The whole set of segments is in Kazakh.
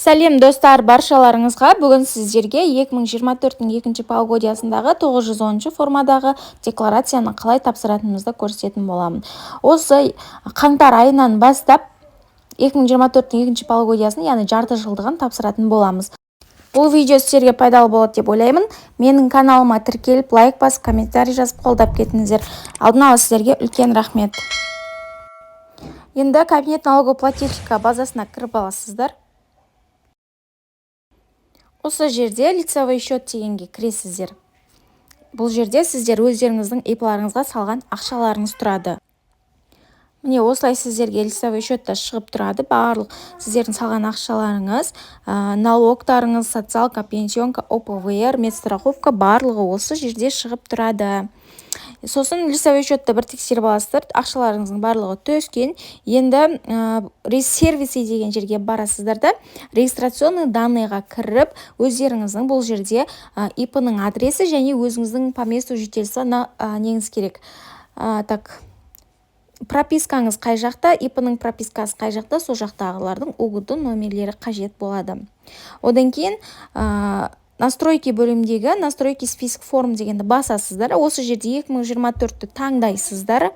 Сәлем, достар, баршаларыңызға! Бүгін сіздерге 2024-тің екінші полугодиясындағы 910 формадағы декларацияны қалай тапсыратынымызды көрсететін боламын. Осы қаңтар айынан бастап 2024-тің екінші полугодиясын, яғни жарты жылдығын тапсыратын боламыз. Бұл видео сіздерге пайдалы болады деп ойлаймын. Менің каналыма тіркеліп, лайк басып, комментарий жазып, қолдап кетіңіздер. Алдын ала сіздерге үлкен рахмет. Енді кабинет налогоплательщика базасына кіріп аласыздар. Осы жерде «Лицевой счет» дегенге кіресіздер. Бұл жерде сіздер өздеріңіздің ИП-ларыңызға салған ақшаларыңыз тұрады. Міне, осылай сіздерге лицевой счетта шығып тұрады барлық сіздердің салған ақшаларыңыз, налогтарыңыз, социалка, пенсионка, ОПВР, медстраховка, барлығы осы жерде шығып тұрады. Сосын лицевой счетты бір тексеріп аласыздар, ақшаларыңыздың барлығы түскен. Енді «Сервисы» деген жерге барасыздар да, «Регистрационный данныйға» кіріп, өздеріңіздің бұл жерде ИП-ның адресі және өзіңіздің по месту жительства неңіз керек, так, пропискаңыз қай жақта, ИП-ның пропискасы қай жақта, сол жақтағылардың УГД номерлері қажет болады. Одан кейін «Настройки» бөліміндегі «Настройки список форм» дегенді басасыздар. Осы жерде 2024-ті таңдайсыздар.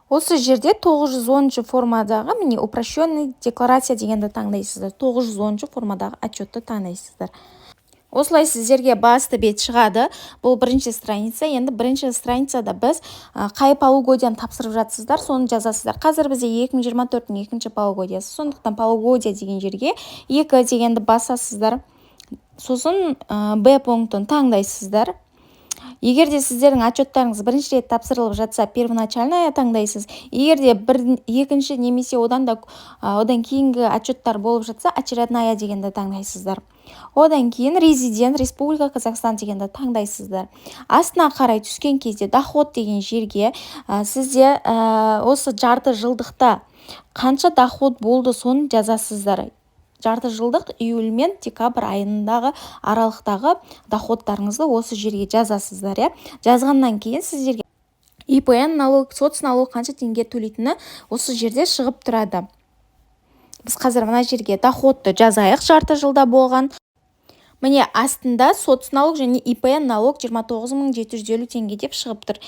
Осы жерде 910 формадағы, міне, «Упрощенный декларация» дегенді таңдайсыздар, 910 формадағы отчетты таңдайсыздар. Осылай сіздерге басты бет шығады. Бұл бірінші страница. Енді бірінші страницада біз қай полугодияны тапсырып жатсыздар, соны жазасыздар. Қазір бізде 2024-тің екінші полугодиясы, сондықтан «Полугодия» деген жерге 2 дегенді басасыздар. Сосын Б пунктін таңдайсыздар. Егер де сіздердің отчеттарыңыз бірінші рет тапсырылып жатса, «Первоначальная» таңдайсыз. Егер де бір, екінші немесе одан да одан кейінгі отчеттар болып жатса, «Очередная» дегенді таңдайсыздар. Одан кейін «Резидент Республика Казахстан» дегенді таңдайсыздар. Астына қарай түскен кезде «Доход» деген жерге сізде осы жарты жылдықта қанша доход болды, соны жазасыздар. Жарты жылдық, июль мен декабрь айындағы аралықтағы доходтарыңызды осы жерге жазасыздар, иә. Жазғаннан кейін сіздерге ИПН налог, соцналог қанша теңге төлейтіні осы жерде шығып тұрады. Біз қазір мына жерге доходты жазайық, жарты жылда болған. Міне, астында соцналог және ИПН налог 29 750 теңге деп шығып тұр.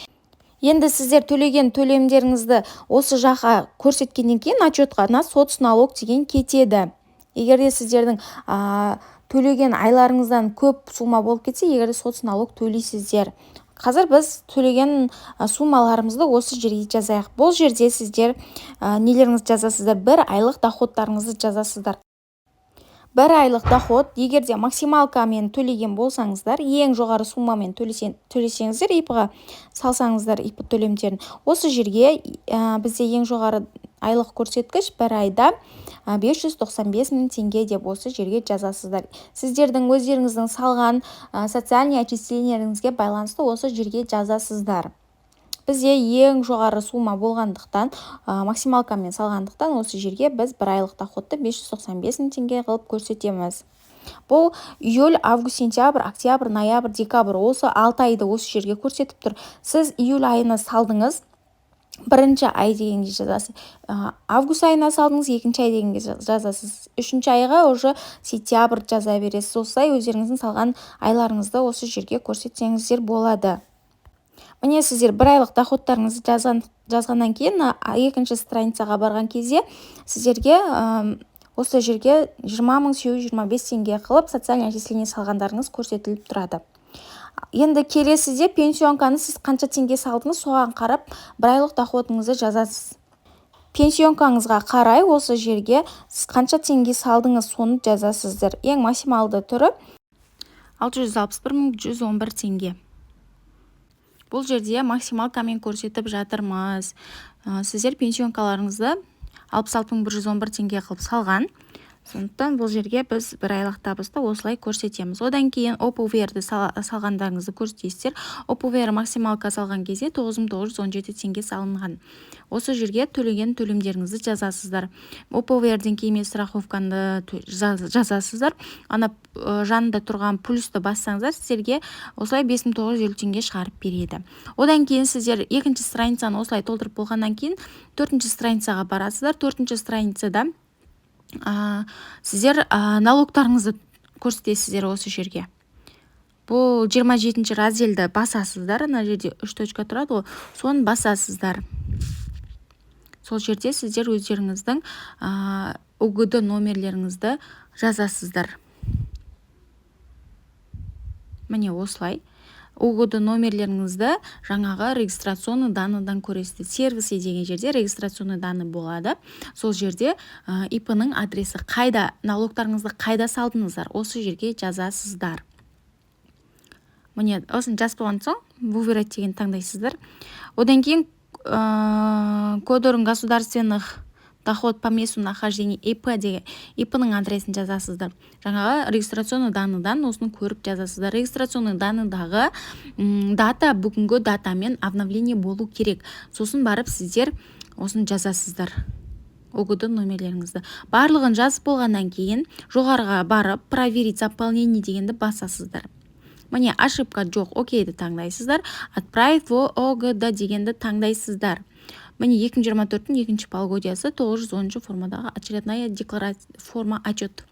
Енді сіздер төлеген төлемдеріңізді осы жаққа көрсеткеннен кейін отчетқа мына соцналог деген кетеді. Егер де сіздердің төлеген айларыңыздан көп сумма болып кетсе, егер де соцналог төлейсіздер. Қазір біз төлеген суммаларымызды осы жерге жазайық. Бұл жерде сіздер нелеріңізді жазасыздар? Бір айлық доходтарыңызды жазасыздар. Бір айлық доход, егер де максималкамен төлеген болсаңыздар, ең жоғары суммамен төлесеңіздер, ИП-ға салсаңыздар ИП төлемдерін, осы жерге бізде ең жоғары айлық көрсеткіш бір айда 595 мың теңге деп осы жерге жазасыздар. Сіздердің өздеріңіздің салған социальный отчислениелеріңізге байланысты осы жерге жазасыздар. Бізде ең жоғары сумма болғандықтан, максималкамен салғандықтан, осы жерге біз бір айлық доходты 595 мың теңге қылып көрсетеміз. Бұл июль, август, сентябрь, октябрь, ноябрь, декабрь, осы 6 айды осы жерге көрсетіп тұр. Сіз июль айына салдыңыз, бірінші ай дегенге жазасыз. Август айына салдыңыз, екінші ай дегенге жазасыз. Үшінші айға уже сентябрь жаза бересіз. Осылай өздеріңіздің салған айларыңызды осы жерге көрсетсеңіздер болады. Міне, сіздер бір айлық доходтарыңызды жазғаннан кейін екінші страницаға барған кезде сіздерге осы жерге 20 825 теңге қылып социальный отчисление салғандарыңыз көрсетіліп тұрады. Енді келесіде пенсионканы сіз қанша теңге салдыңыз, соған қарап бір айлық доходыңызды жазасыз. Пенсионкаңызға қарай осы жерге сіз қанша теңге салдыңыз, соны жазасыздар. Ең максималды түрі 661 111 теңге. Бұл жерде максималкамен көрсетіп жатырмыз. Сіздер пенсионкаларыңызды 66 111 теңге қылып салған, сондықтан бұл жерге біз бір айлық табысты осылай көрсетеміз. Одан кейін ОПВР-ді салғандарыңызды көрсетесіздер. ОПВР максималка салған кезде 9917 теңге салынған. Осы жерге төлеген төлемдеріңізді жазасыздар. ОПВР-ден кейін страховканы жазасыздар. Ана жанында тұрған плюсті бассаңыздар, сіздерге осылай 5950 теңге шығарып береді. Одан кейін сіздер екінші страницаны осылай толтырып болғаннан кейін төртінші страницаға барасыздар. Төртінші страницада Сіздер налогтарыңызды көрсетесіздер осы жерге. Бұл 27-ші разделді басасыздар. Ана жерде үш точка тұрады ғой, соны басасыздар. Сол жерде сіздер өздеріңіздің ОГД номерлеріңізді жазасыздар. Міне, осылай ОГД номерлеріңізді жаңағы регистрационный данныйдан көресіздер. «Сервисы» деген жерде регистрационный данные болады. Сол жерде ИП-ның адресі қайда, налогтарыңызды қайда салдыңыздар, осы жерге жазасыздар. Міне, осыны жазып болған соң, «Выбрать» деген таңдайсыздар. Одан кейін код государственных доход по месту нахождения ИП деген, ИП-ның адресін жазасыздар. Жаңағы регистрационный данныйдан осыны көріп жазасыздар. Регистрационный данныйдағы дата бүгінгі датамен обновление болу керек. Сосын барып сіздер осыны жазасыздар, ОГД номерлеріңізді. Барлығын жазып болғаннан кейін жоғарыға барып, «Проверить заполнение» дегенді басасыздар. Міне, ошибка жоқ, окейді таңдайсыздар. «Отправить в ОГД» дегенді таңдайсыздар. Міне, 2024-тің екінші полугодиясы, 910 формадағы очередная декларация, форма отчет.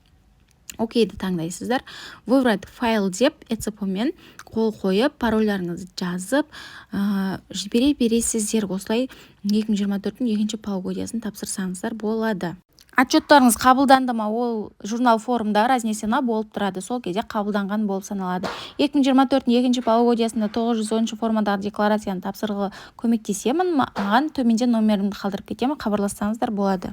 Окейді таңдайсыздар. «Выбрать файл» деп, ЭЦП мен қол қойып, парольдарыңызды жазып, жібере бересіздер. Осылай 2024-тің екінші полугодиясын тапсырсаңыздар болады. Отчеттарыңыз қабылданды ма, ол журнал формда разнесена болып тұрады, сол кезде қабылданған болып саналады. 2024-тің екінші полугодиясында 910 формадағы декларацияны тапсыруға көмектесемін. Маған төменде номерімді қалдырып кетемін, хабарлассаңыздар болады.